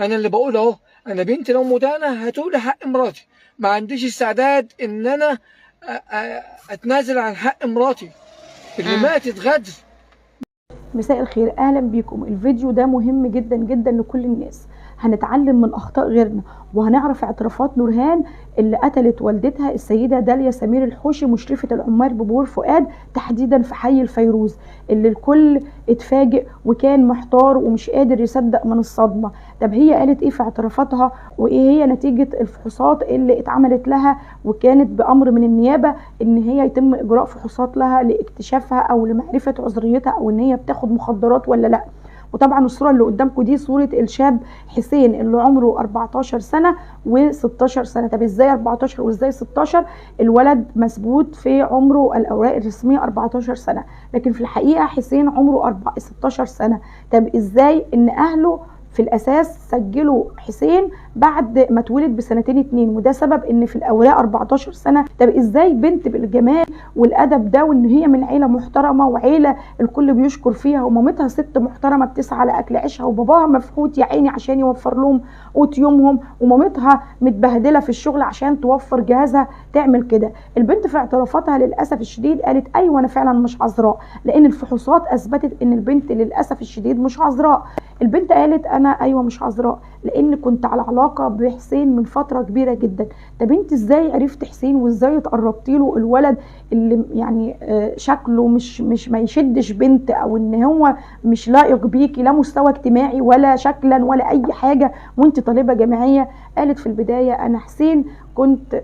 انا اللي بقول اهو، انا بنتي لو مدانه هتقول حق مراتي، ما عنديش استعداد ان انا اتنازل عن حق مراتي اللي ماتت غدر. مساء الخير، اهلا بيكم. الفيديو ده مهم جدا جدا لكل الناس. هنتعلم من اخطاء غيرنا وهنعرف اعترافات نورهان اللي قتلت والدتها السيدة داليا سمير الحوشي مشرفة العمال ببور فؤاد تحديدا في حي الفيروز، اللي الكل اتفاجئ وكان محتار ومش قادر يصدق من الصدمة. طب هي قالت ايه في اعترافاتها، وايه هي نتيجة الفحوصات اللي اتعملت لها وكانت بامر من النيابة ان هي يتم اجراء فحوصات لها لاكتشافها او لمعرفة عذريتها او ان هي بتاخد مخدرات ولا لا. وطبعا الصورة اللي قدامكم دي صوره الشاب حسين اللي عمره 14 سنة و16 سنة. طب ازاي 14 وازاي 16؟ الولد مثبوت في عمره الاوراق الرسمية 14 سنة، لكن في الحقيقة حسين عمره 16 سنة. طب ازاي ان اهله في الاساس سجلوا حسين بعد ما اتولد بسنتين اتنين، وده سبب ان في الاوراق 14 سنة؟ طب ازاي بنت بالجمال والادب ده، وان هي من عيله محترمه وعيلة الكل بيشكر فيها، ومامتها ست محترمه بتسعى لاكل عيشها، وباباها مفحوت يا عيني عشان يوفر لهم قوت يومهم، ومامتها متبهدله في الشغل عشان توفر جهازها، تعمل كده؟ البنت في اعترافاتها للاسف الشديد قالت ايوه انا فعلا مش عذراء، لان الفحوصات اثبتت ان البنت للاسف الشديد مش عذراء. البنت قالت انا ايوه مش عذراء لان كنت على علاقة بحسين من فترة كبيرة جدا. طب انت ازاي عرفت حسين وازاي اتقربتي له؟ الولد اللي يعني شكله مش ما يشدش بنت، او ان هو مش لائق بيكي لا مستوى اجتماعي ولا شكلا ولا اي حاجة، وانت طالبه جامعية. قالت في البداية انا حسين كنت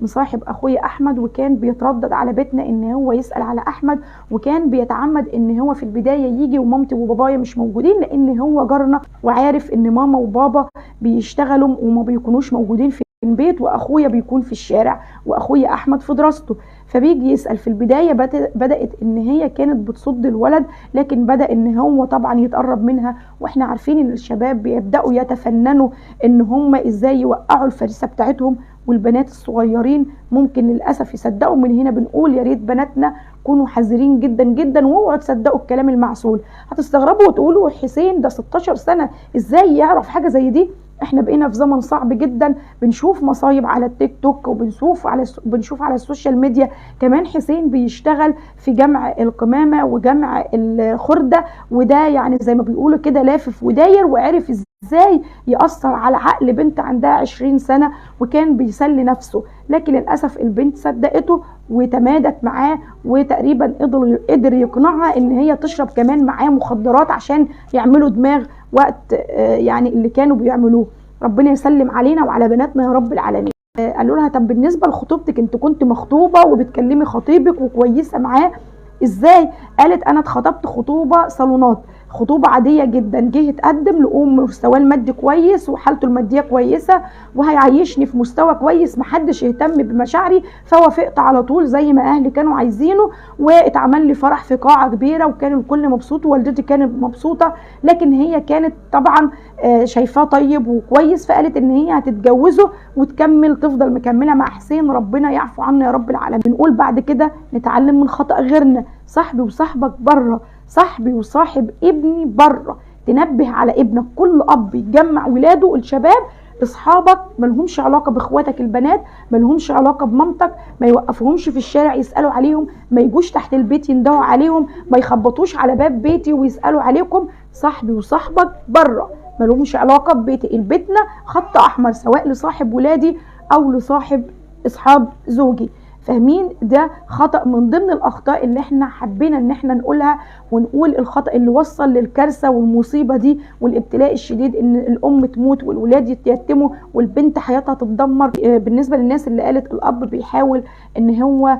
مصاحب اخويا احمد، وكان بيتردد على بيتنا ان هو يسال على احمد، وكان بيتعمد ان هو في البداية يجي ومامتي وبابايا مش موجودين، لان هو جارنا وعارف ان ماما وبابا بيشتغلوا وما بيكونوش موجودين في البيت، واخويا بيكون في الشارع، واخويا احمد في دراسته، فبيجي يسال. في البداية بدات ان هي كانت بتصد الولد، لكن بدا ان هو طبعا يتقرب منها، واحنا عارفين ان الشباب بيبداوا يتفننوا ان هم ازاي يوقعوا الفريسه بتاعتهم، والبنات الصغيرين ممكن للاسف يصدقوا. من هنا بنقول يا ريت بناتنا كونوا حذرين جدا جدا، واوعوا تصدقوا الكلام المعسول. هتستغربوا وتقولوا حسين ده 16 سنة ازاي يعرف حاجة زي دي؟ احنا بقينا في زمن صعب جدا، بنشوف مصايب على التيك توك، وبنشوف على ال social media. كمان حسين بيشتغل في جمع القمامة وجمع الخردة، وده يعني زي ما بيقولوا كده لافف وداير، وعرف ازاي يأثر على عقل بنت عندها 20 سنة، وكان بيسلي نفسه. لكن للأسف البنت صدقته وتمادت معاه، وتقريبا قدر يقنعها ان هي تشرب كمان معاه مخدرات عشان يعملوا دماغ وقت يعني اللي كانوا بيعملوه. ربنا يسلم علينا وعلى بناتنا يا رب العالمين. قالوا لها طب بالنسبة لخطوبتك، انت كنت مخطوبة وبتكلمي خطيبك وكويسة معاه، ازاي؟ قالت انا اتخطبت خطوبة صالونات، خطوبة عادية جدا، جه اتقدم لأم مستواه المادي كويس وحالته المادية كويسة وهيعيشني في مستوى كويس، محدش يهتم بمشاعري، فوافقت على طول زي ما اهلي كانوا عايزينه، واتعمل لي فرح في قاعة كبيرة، وكان الكل مبسوط ووالدتي كانت مبسوطة، لكن هي كانت طبعا شايفاه طيب وكويس، فقالت ان هي هتتجوزه وتكمل، تفضل مكملة مع حسين، ربنا يعفو عنا يا رب العالمين. بنقول بعد كده نتعلم من خطأ غيرنا، صاحبي وصاحبك بره، صاحبي وصاحب ابني بره. تنبه على ابنك، كل اب يجمع ولاده الشباب، اصحابك ملهمش علاقة باخواتك البنات، ملهمش علاقة بمامتك، ما يوقفهمش في الشارع يسالوا عليهم، ما يجوش تحت البيت يندهوا عليهم، ما يخبطوش على باب بيتي ويسالوا عليكم. صاحبي وصاحبك بره، ملهمش علاقة ببيتي. البيتنا خط احمر، سواء لصاحب ولادي او لصاحب اصحاب زوجي. فاهمين؟ ده خطأ من ضمن الأخطاء اللي احنا حبينا ان احنا نقولها، ونقول الخطأ اللي وصل للكارثة والمصيبة دي والابتلاء الشديد، ان الأم تموت والولاد يتيتموا والبنت حياتها تتدمر. بالنسبة للناس اللي قالت الأب بيحاول ان هو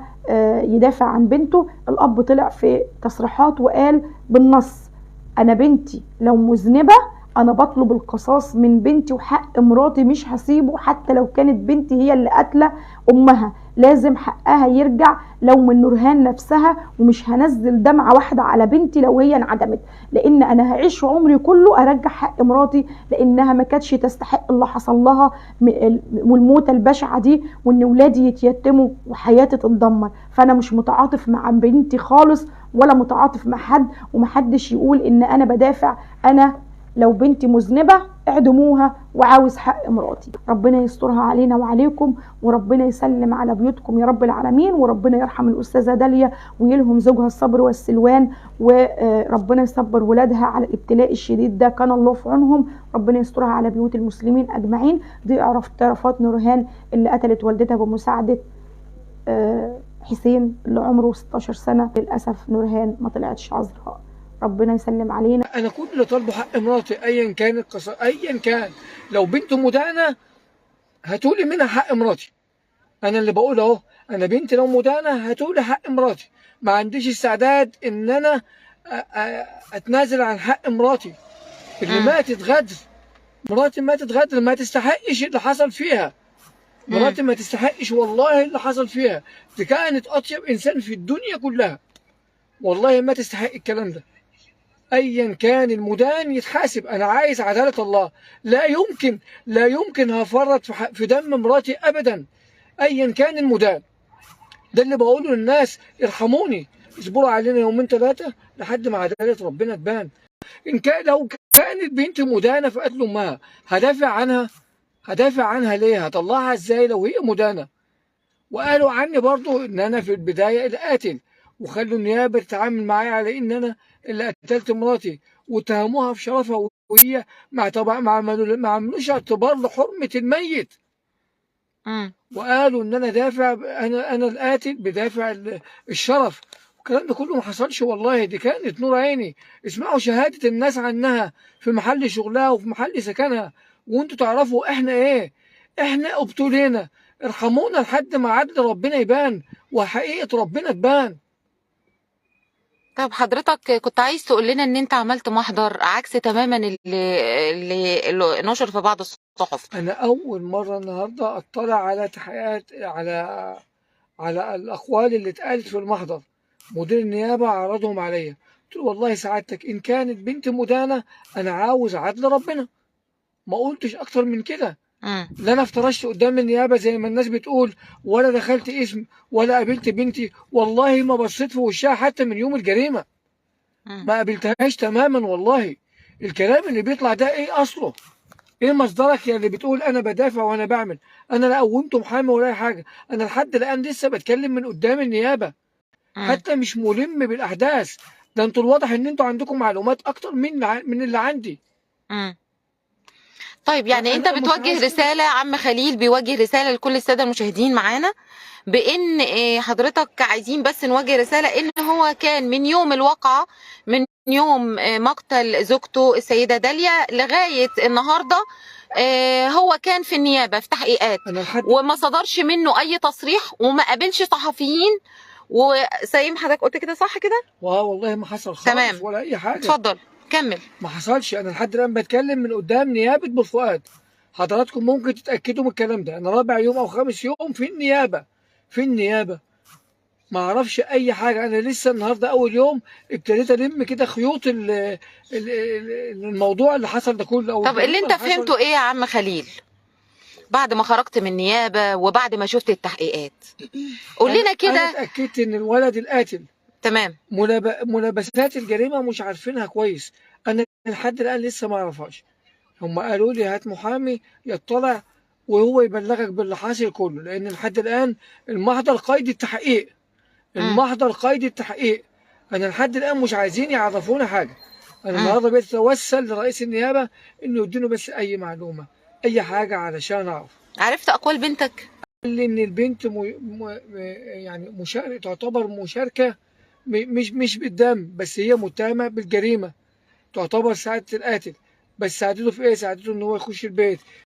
يدافع عن بنته، الأب طلع في تصريحات وقال بالنص أنا بنتي لو مذنبة انا بطلب القصاص من بنتي، وحق مراتي مش هسيبه حتى لو كانت بنتي هي اللي قاتله امها، لازم حقها يرجع لو من نورهان نفسها، ومش هنزل دمعه واحدة على بنتي لو هي انعدمت، لان انا هعيش عمري كله ارجع حق مراتي، لانها ما كانتش تستحق اللي حصل لها والموته البشعة دي، وان ولادي يتيتموا وحياتي تتدمر. فانا مش متعاطف مع بنتي خالص ولا متعاطف مع حد، ومحدش يقول ان انا بدافع. انا لو بنتي مذنبه اعدموها وعاوز حق مراتي. ربنا يسترها علينا وعليكم، وربنا يسلم على بيوتكم يا رب العالمين، وربنا يرحم الأستاذة داليا ويلهم زوجها الصبر والسلوان، وربنا يصبر ولادها على الابتلاء الشديد ده، كان الله في عونهم. ربنا يسترها على بيوت المسلمين أجمعين. دي اعترافات نورهان اللي قتلت والدتها بمساعدة حسين اللي عمره 16 سنة. للأسف نورهان ما طلعتش عذراء. ربنا يسلم علينا. انا كل اللي طالبه حق مراتي ايا كان القصة، ايا كان. لو بنت مدانه هاتولي منها حق مراتي. انا اللي بقول اهو، انا بنتي لو مدانه هاتولي حق مراتي. ما عنديش استعداد ان انا اتنازل عن حق مراتي اللي ماتت غدر. مراتي ماتت غدر، ما تستحقش اللي حصل فيها. مراتي ما تستحقش والله اللي حصل فيها. دي كانت اطيب انسان في الدنيا كلها، والله ما تستحق الكلام ده. ايا كان المدان يتحاسب. انا عايز عدالة الله. لا يمكن، لا يمكن هفرط في دم مراتي ابدا، ايا كان المدان. ده اللي بقوله للناس، ارحموني، اصبروا علينا يومين ثلاثة لحد ما عدالة ربنا تبان. ان كان لو كانت بنتي مدانه في قتل امها هدافع عنها؟ هدافع عنها ليه؟ هطلعها ازاي لو هي مدانه؟ وقالوا عني برضو ان انا في البداية القاتل، وخلوا النيابة تتعامل معايا على ان انا اللي قتلت مراتي، واتهموها في شرفها، وهي ما عملوش اعتبار لحرمة الميت. وقالوا ان انا دافع، انا القاتل بدافع الشرف. الكلام ده كله ما حصلش والله. دي كانت نور عيني. اسمعوا شهادة الناس عنها في محل شغلها وفي محل سكنها، وانتوا تعرفوا احنا ايه. احنا ابتلينا، ارحمونا لحد ما عدل ربنا يبان وحقيقة ربنا تبان. طب حضرتك كنت عايز تقول لنا ان انت عملت محضر عكس تماما اللي نشر في بعض الصحف. انا اول مرة النهارده اطلع على تحقيقات، على الاقوال اللي اتقالت في المحضر. مدير النيابة عرضهم عليا، قلت له والله سعادتك ان كانت بنت مدانه انا عاوز عدل ربنا، ما قلتش اكتر من كده. لا انا افترشت قدام النيابة زي ما الناس بتقول، ولا دخلت اسم، ولا قابلت بنتي، والله ما بصيت في وشها حتى من يوم الجريمة. ما قابلتهاش تماما والله. الكلام اللي بيطلع ده ايه اصله؟ ايه مصدرك يا اللي بتقول انا بدافع وانا بعمل؟ انا لا قومت محامي ولا اي حاجة، انا لحد الان لسه بتكلم من قدام النيابة. حتى مش ملم بالاحداث. ده انتوا الواضح ان انتوا عندكم معلومات اكتر من اللي عندي. طيب يعني انت بتوجه رسالة، عم خليل بيوجه رسالة لكل السادة المشاهدين معانا بان حضرتك عايزين بس نوجه رسالة ان هو كان من يوم الواقعة، من يوم مقتل زوجته السيدة داليا لغاية النهاردة هو كان في النيابة في تحقيقات، وما صدرش منه اي تصريح وما قابلش صحفيين. وسيم حضرتك قلت كده صح كده؟ والله ما حصل خالص. تمام. ولا اي حاجة. اتفضل كمل. ما حصلش. انا لحد الان بتكلم من قدام نيابة بورفؤاد. حضراتكم ممكن تتاكدوا من الكلام ده. انا رابع يوم او خامس يوم في النيابة، في النيابة ما اعرفش اي حاجة. انا لسه النهارده اول يوم ابتديت الم كده خيوط الموضوع اللي حصل ده كله. طب اللي انت فهمته ايه يا عم خليل بعد ما خرجت من النيابة وبعد ما شفت التحقيقات؟ قول لنا كده. انا اتاكدت ان الولد القاتل، تمام، ملابسات الجريمة مش عارفينها كويس. انا لحد الان لسه ما اعرفهاش. هم قالوا لي هات محامي يطلع وهو يبلغك باللي حاصل كله، لان لحد الان المحضر قيد التحقيق. المحضر قيد التحقيق. انا لحد الان مش عايزين يعرفونا حاجة. انا النهارده بقيت اتوسل لرئيس النيابة انه يديله بس اي معلومة، اي حاجة علشان اعرف. عرفت اقوال بنتك؟ قال لي ان البنت يعني تعتبر مشاركة، مش بالدم، بس هي متهمه بالجريمة، تعتبر ساعدت القاتل. بس ساعدته في ايه؟ ساعدته ان هو يخش البيت،